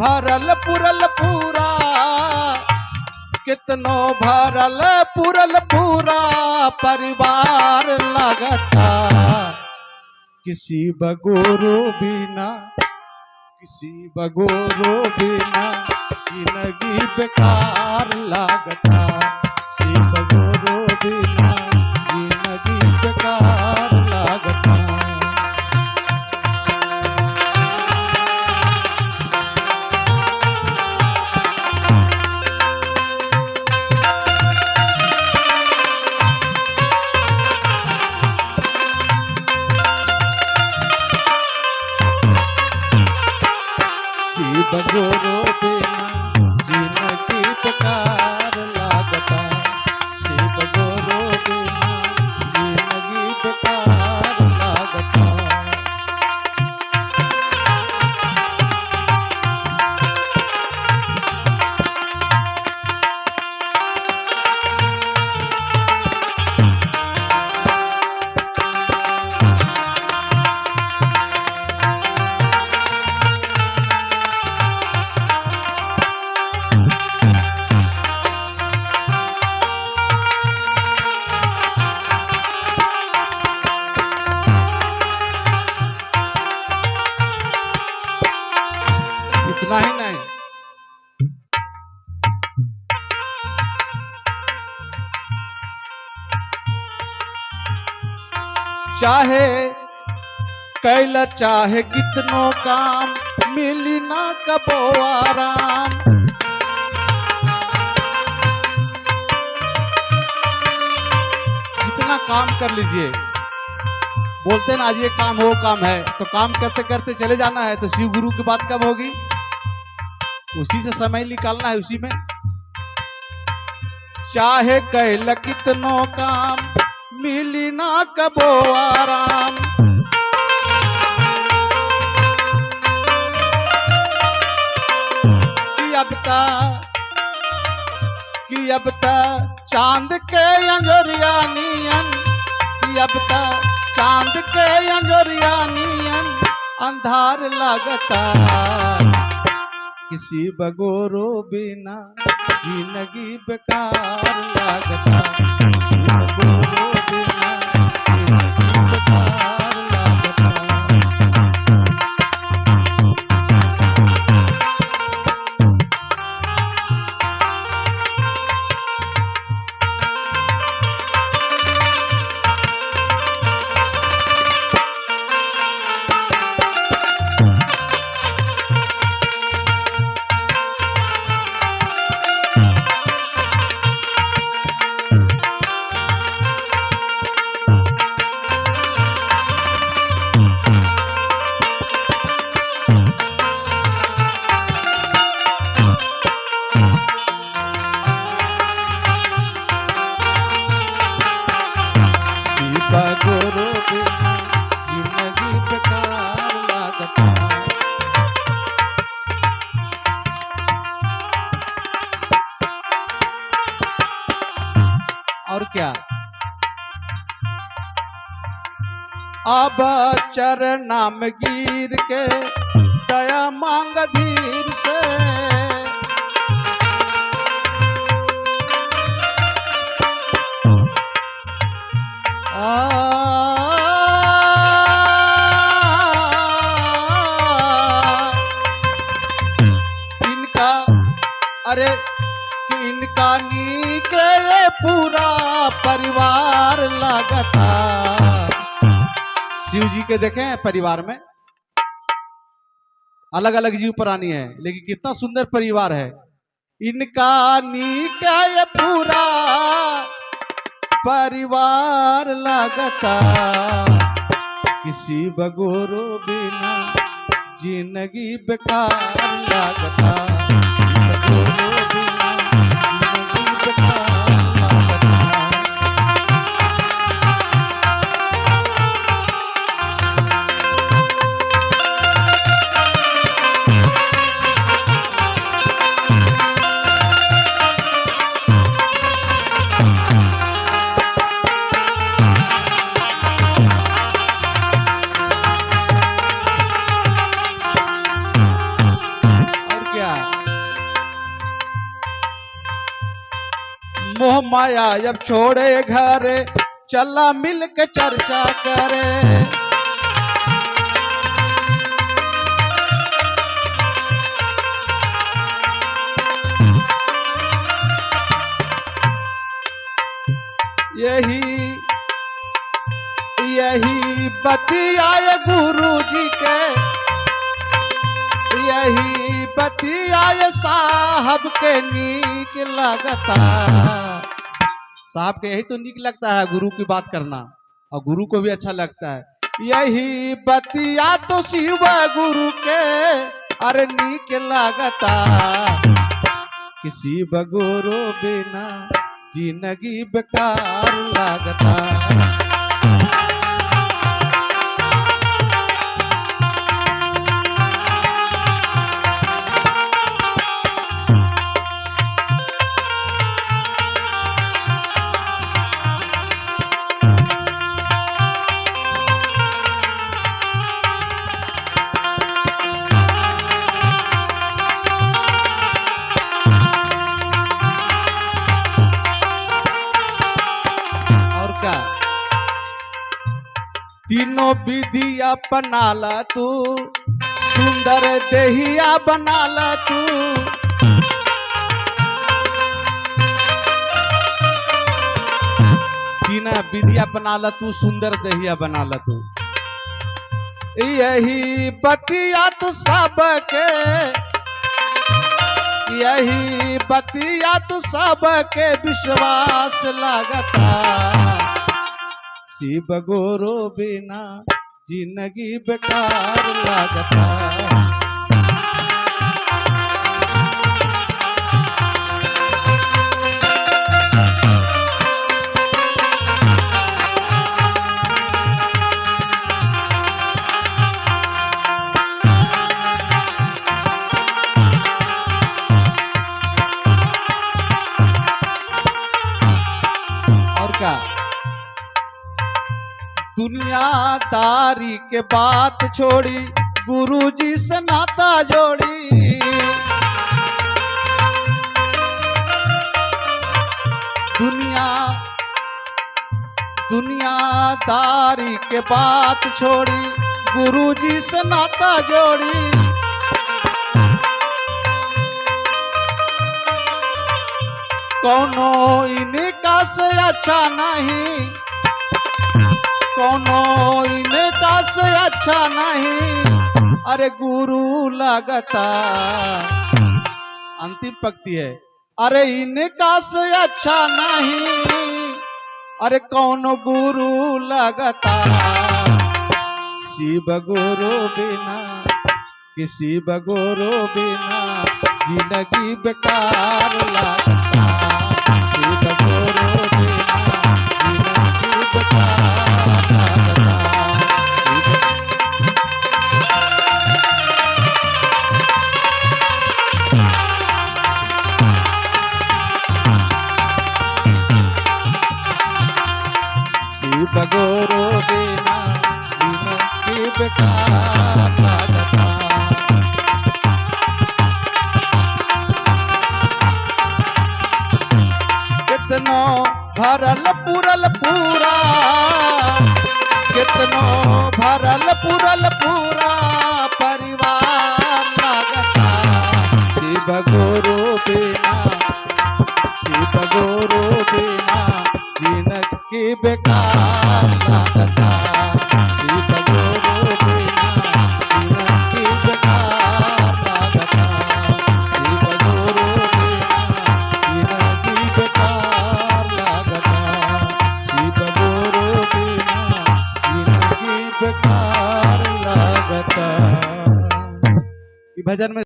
भरल पुरल पूरा, कितनो भरल पुरल पूरा परिवार लगता। किसी बगोरो बिना, किसी बगोरो बिना जिंदगी बेकार लगता। शिव गुरु बिना जिंदगी बेकार लगता। शिव गुरु बिना जिंदगी बेकार लगता। शिव गुरु बिना जिंदगी बेकार लगता। इतना ही नहीं, चाहे कैला चाहे कितनो काम, मिली ना कबो आराम। जितना काम कर लीजिए, बोलते ना आज ये काम हो काम है, तो काम करते करते चले जाना है, तो शिव गुरु की बात कब होगी? उसी से समय निकालना है, उसी में। चाहे कैला कितनो काम, मिली ना कबो आराम। कि अब ता, कि अब ता चांद के अंजोरिया नियन, कि अब ता चांद के अंजोरिया नियन अंधार लगता। किसी बगोरो बिना जिंदगी बेकार लगता। किसी बगोरो बिना जिंदगी बेकार लगता। शिव गुरु बिना जिंदगी बेकार लगता। और क्या, अब चरनाम गिर के दया मांग धीर से। इनका, अरे कि इनका नीके पूरा परिवार लगता। शिव जी के देखे हैं परिवार में अलग अलग जीव प्राणी है, लेकिन कितना सुंदर परिवार है। इनका नीके पूरा परिवार लगता। किसी बगोरो बिना जिंदगी बेकार लगता। बगोरो बिना जिंदगी बेकार लगता। और क्या, मोह माया अब छोड़े घरे, चला मिल के चर्चा करे। यही यही बतियाए गुरु जी के, यही बतियाए साहब के नीक लगता। साहब के यही तो नीक लगता है गुरु की बात करना, और गुरु को भी अच्छा लगता है। यही बतिया तो शिव गुरु के अरे नीक लगता। कि शिव गुरु बिना जिंदगी बेकार लगता। और क्या, तीनों विधि अपनाला तू, सुंदर देहिया बनाला तू। तीन विधि अपनाला तू, सुंदर देहिया बनाला तू। यही बतिया तो सबके, यही बतिया तो सबके विश्वास लगता। शिव गुरु बिना जिंदगी बेकार लगता। और क्या, दुनियादारी के बात छोड़ी, गुरुजी से नाता जोड़ी। दुनिया दुनियादारी के बात छोड़ी, गुरुजी से नाता जोड़ी। कौनो इनका से अच्छा नहीं, कौनो इनका से अच्छा नहीं अरे गुरु लगता। अंतिम पंक्ति है, अरे इनका से अच्छा नहीं अरे कौन गुरु लगता। शिव गुरु बिना, किसी गुरु बिना जिंदगी बेकार लगता। शिव गुरु बिना जिंदगी बेकार लगता। शिव गुरु बिना जिंदगी बेकार लगता। कितनो भरल पुरल पूरा, कितनो भरल पुरल पूरा परिवार लगता। शिव गुरु बिना, शिव गुरु बिना जिंदगी बेकार लगता। शिव गुरु बिना जिंदगी बेकार लगता। शिव गुरु बिना जिंदगी बेकार लगता। शिव गुरु बिना जिंदगी बेकार लगता। भजन में